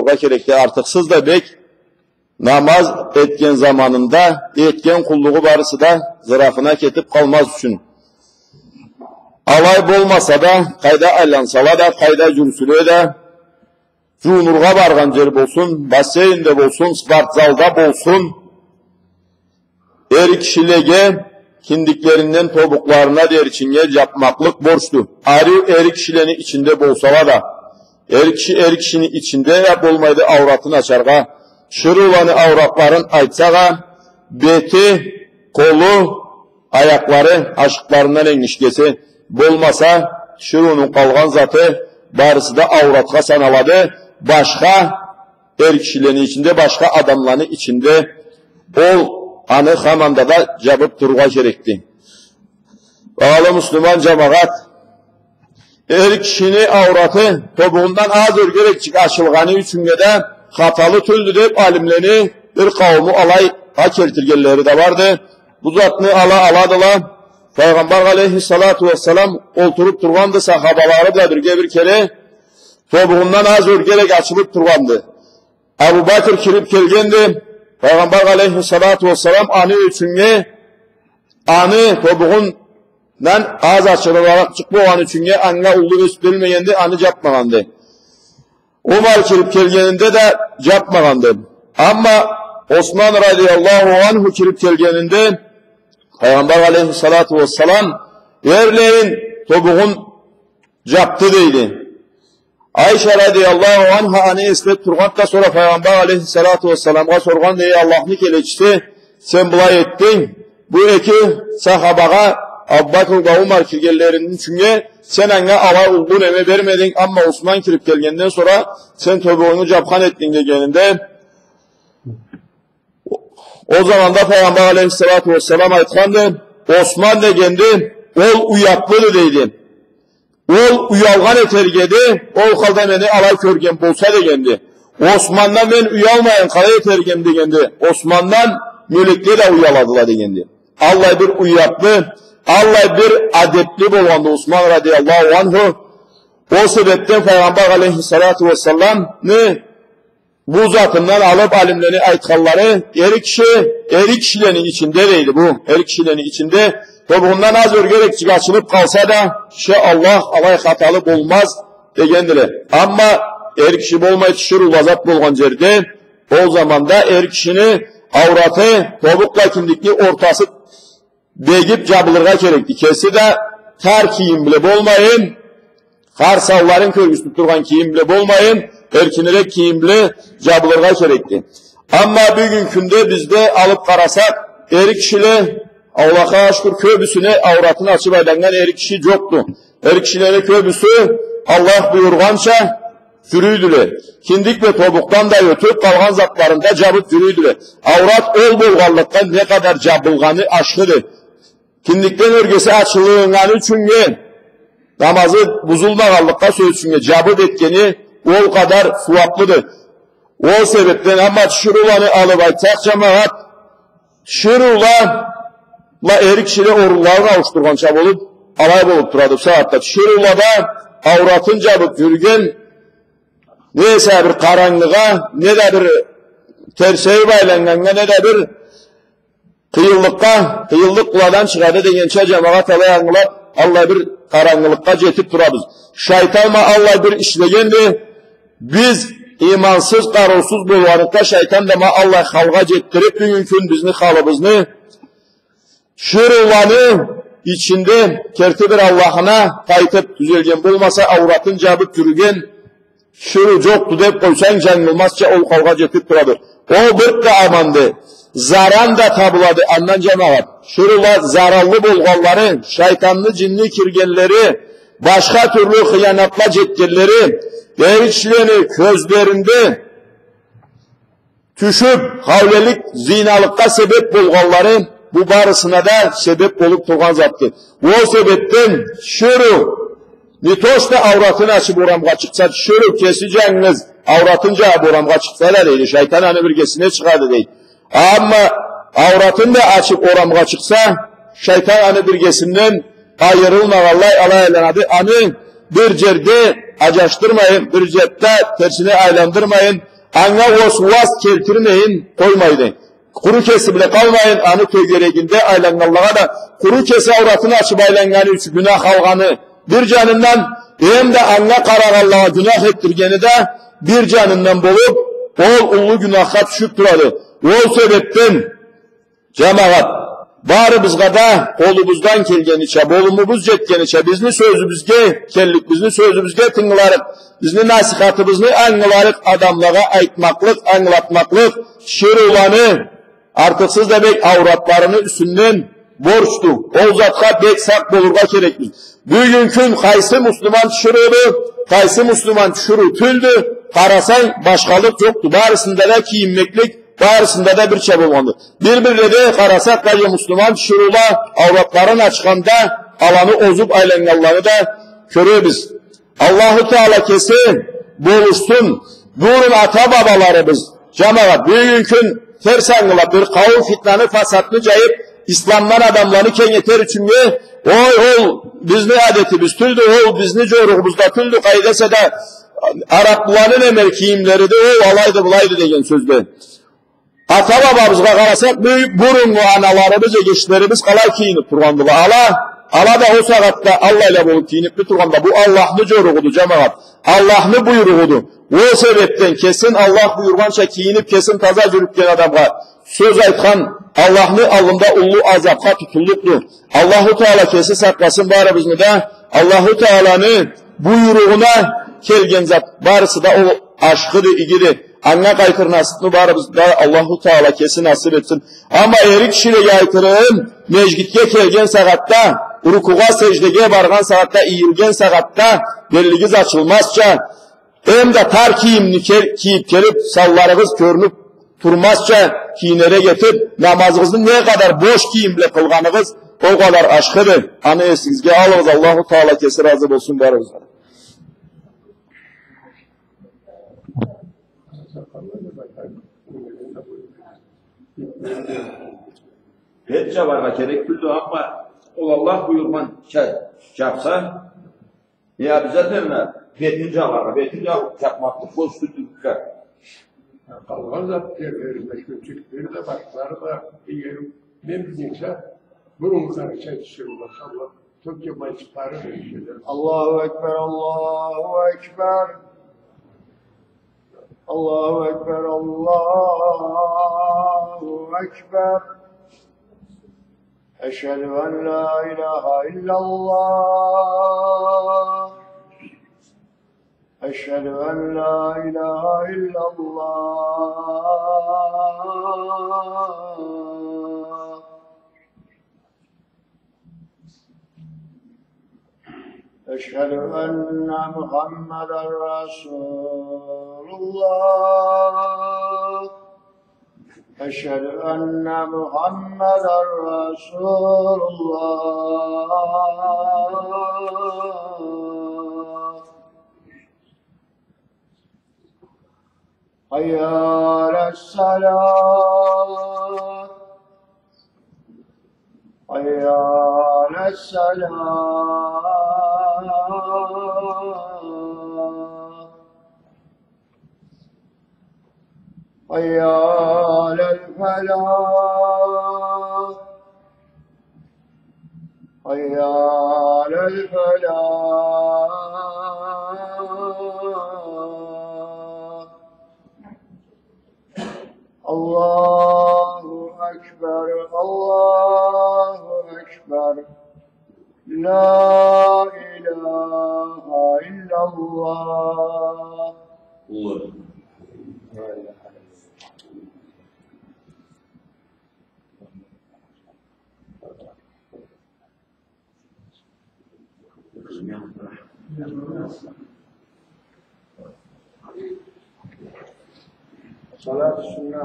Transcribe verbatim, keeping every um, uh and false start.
Бугъа керекди артыкъсыз да бек намаз этген заманында этген къуллугъу барысы да зырафына кетип къалмаз ючюн. Алай болмаса да, къайда айлансала да, къайда джюрюсюле да, джуунургъа баргъан джер болсун, бассейнде болсун, спортзалда болсун, эр кишилеге киндиклеринден тобукъларына деричинге джапмакълыкъ борчду. Ариу эр кишилени ичинде болсала да, эр киши эр кишини ичинде да болмайды ауратын ачаргъа. Тиширыуланы ауратларын айтсакъ а, бети, къолу, аякълары ашыкъларындан энгишге эсе болмаса, тиширыуну къалгъан заты барысы да ауратха саналады. Башха эр кишилени ичинде, башха адамланы ичинде ол аны хаманда да джабып турургъа керекди. Багъалы муслиман джамагъат, эр кишини аураты тобугъундан аз ёргерекчик ачылгъаны ючюннге да хаталы тюлдю деп, алимлени бир къаууму алай а келтиргенлери да барды. Бу затны ала аладыла. Пайгъамбар алейхиссалату уассалам олтуруп тургъанды, сахабалары бла бирге бир кере тобугъундан аз ёргерек ачылып тургъанды. Абу Бакр кирип келгенди. Пайгъамбар алейхиссалату уассалам аны ючюннге, аны тобугъундан аз ачылыракъ болгъаны ючюннге, анга уллу ёсюп келмегенди, аны джапмагъанды. Умар кирип келгенинде да джапмагъанды. Амма Осман радияллаху анху кирип келгенинде Пайгъамбар алейхиссалату уассалам эрлейин тобугъун джапды, дейди. Айша радияллаху анха аны эслеп тургъанды да, сора Пайгъамбар алейхиссалату уассаламгъа соргъанды: «Эй Аллахны келечиси, сен былай этдинг, бу эки сахабагъа, Абу Бакр бла Умар киргенлерини ючюннге, сен анга алай уллу неме бермединг, амма Осман кирип келгенден сора сен тобугъунгу джапхан этдинг», — дегенинде, ол заманда Пайгъамбар алейхиссалату уассалам айтханды: «Осман, — дегенди, — ол уятлыды, — дейди. — Ол уялгъан этерик эди, ол халда мени алай кёрген болса, — дегенди. — Османдан мен уялмайын къалай этерик эдим, — дегенди. — Османдан мёлекле да уяладыла», — дегенди. Аллай бир уятлы, аллай бир адепли болгъанды Осман радияллаху анху. Ол себепден Пайгъамбар алейхиссалату уассаламны бу затындан алып алимлени айтханлары, эр киши, эр кишилени ичинде, дейди бу, эр кишилени ичинде тобугъундан аз ёргерекчик ачылып къалса да, иншаАллах, алай хаталы болмаз, дегендиле. Амма эр киши болмай, тиширыула зат болгъан джерде, ол заманда эр кишини аураты тобукъ бла киндикни ортасы бегип джабылыргъа керекди. Кеси да тар кийим бла болмайын, хар санларын кёргюзтюп тургъан кийим бла болмайын, эркинирек кийим бла джабылыргъа керекди. Амма бюгюн кюнде бизде алып къарасакъ, эр кишиле, Аллахха шукур, кёбюсюне ауратын ачып айланнган эр киши джокъду. Эр кишилени кёбюсю, Аллах буюргъанча, джюрюйдюле. Киндик бла тобукъдан да ётюп, къалгъан затларын да джабып джюрюйдюле. Аурат ол болгъанлыкъгъа, не къадар джабылгъаны ашхыды. Киндикден ёргеси ачылыннганы ючюннге, намазы бузулмагъанлыкъгъа, сёз ючюннге, джабып этгени ол къадар сууаплыды. Ол себепден, амма тиширыуланы алып айтсакъ, джамагъат, тиширыула бла эр кишиле орунларын ауушдургъанча болуп, алай болуп турады бу сагъатда. Тиширыула да ауратын джабып джюрюген, не эсе бир къарангыгъа, не да бир терсейип айланнганнга, не да бир къыйынлыкъгъа, къыйынлыкъ быладан чыгъады дегенча, джамагъат, алай ангылап, аллай бир къарангылыкъгъа джетип турабыз. Шайтан ма аллай бир ишлегенди, биз имансыз, къарыусуз болгъанлыкъгъа, шайтан да ма аллай халгъа джетдирип, бюгюн кюн бизни халыбызны, тиширыуланы ичинде керти бир Аллахына къайтып, тюзелген болмаса, ауратын джабып джюрюген, тиширыу джокъду деп къойсанг, джангылмазча ол халгъа джетип турады. Ол бир да аманды. Заран да табылады андан, джамагъат. Тиширыула зараллы болгъанлары, шайтанны, джинни киргенлери, башха тюрлю хыянатла джетгенлери, эр кишилени кёзлеринде тюшюп, хаулелик, зиналыкъгъа себеп болгъанлары, бу барысына да себеп болуп тургъан затды. Ол себепден тиширыу, не то что ауратын ачып орамгъа чыкъса, тиширыу кеси джангыз ауратын джабып орамгъа чыкъса да, дейди, шайтан аны биргесине чыгъады, дейди. Амма ауратын да ачып орамгъа чыкъса, шайтан аны биргесинден айырылмагъанлай алай айланады. Аны бир джерде аджашдырмайын, бир джерде терсине айландырмайын, анга уасуас келтирмейин къоймайды. Къуру кеси бла къалмайын, аны тёгерегинде айланнганлагъа да, къуру кеси ауратын ачыб айланнганы ючюн гюнах алгъаны бир джанындан, эм да анга къарагъанлагъа гюнах этдиргени да бир джанындан болуб, ол уллу гюнахха тюшюб турады. Ол себебден, джамагъат, барыбызгъа да къолубуздан келгенича, болумубуз джетгенича, бизни сёзюбюзге келлик, бизни сёзюбюзге тынгыларыкъ, бизни насихатыбызны ангыларыкъ адамлагъа айтмакълыкъ, ангылатмакълыкъ, тиширыуланы, артыкъсыз да бек, аууратларыны юсюнден борчду. Ол затха бек сакъ болургъа керекбиз. Бюгюн кюн къайсы муслиман тиширыуду, къайсы муслиман тиширыу тюлдю, къарасанг, башхалыкъ джокъду. Барысында да кийинмеклик, барысында да бирча болгъанды. Бир-бирледе къарасакъ, къайсы муслиман тиширыула аууратларын ачханда, аланы озуб айланнганланы да кёребиз. Аллаху Таала кеси болушсун. Бурун ата-бабаларыбыз, джамагъат, бюгюн кюн терс ангылаб, бир къауум фитнаны, фасатны джайыб, исламдан адамланы кенг этер ючюннге, ой, ол бизни адетибиз тюлдю, ол бизни джоругъубуз да тюлдю, къайда эсе да араблыланы немеле кийимлериди, ол алайды, былайды деген сёзле. Ата-бабабызгъа къарасакъ, бу-, буруннгу аналарыбыз, эгечлерибиз къалай кийиниб тургъандыла? Ала, ала да ол сагъатда аллайла болуб кийиниб тургъандыла. Бу Аллахны джоругъуду, джамагъат. Аллахны буйругъуду. Ол себебден кесин Аллах буюргъанча кийиниб, кесин таза джюрютген адамгъа сёз айтхан Аллахны аллында уллу азабха тутуллукъду. Аллаху Таала кеси сакъласын барыбызны да. Аллаху Тааланы буйругъуна келген зат барысы да ол ашхыды, игиди. Анга къайтыр насыбны барыбызгъа да Аллаху Таала кеси насыб этсин. Амма эри кишилеге айтырым, межгитге келген сагъатда, рукугъа, сеждеге баргъан сагъатда, ийилген сагъатда, беллигиз ачылмазча, эм да тар кийимни кел-, кийиб келиб, санларыгъыз кёрюнюб турмазча кийинерек этиб, намазыгъызны не къадар бош кийим бла къылгъаныгъыз, ол къадар ашхыды. Аны эсигизге алыгъыз, Аллаху Таала кеси разы болсун барыбызгъа. Бет джабаргъа керек тюлдю, амма ол Аллах буюргъанча джабса, не обязательно бетин джабаргъа, бетин джаб-, джабмакълыкъ болсун тюлдю. Къалгъан зат терлери да, кёчеклери да, башлары да, эгер мен билгенча, буруннгу къарачай тиширыула, Аллах. Только мальчиклары да ишеди. Аллаху акбар, Аллаху акбар. Аллаху акбар, Аллаху акбар. أشهد أن لا إله إلا الله. أشهد أن لا إله إلا الله. أشهد أن محمدا رسول الله. أشهد أن محمدا رسول الله. حي على الصلاة. حي على الصلاة. حي على الفلاح. حي على الفلاح. الله أكبر، الله أكبر. لا إله إلا الله. صلاة السنة.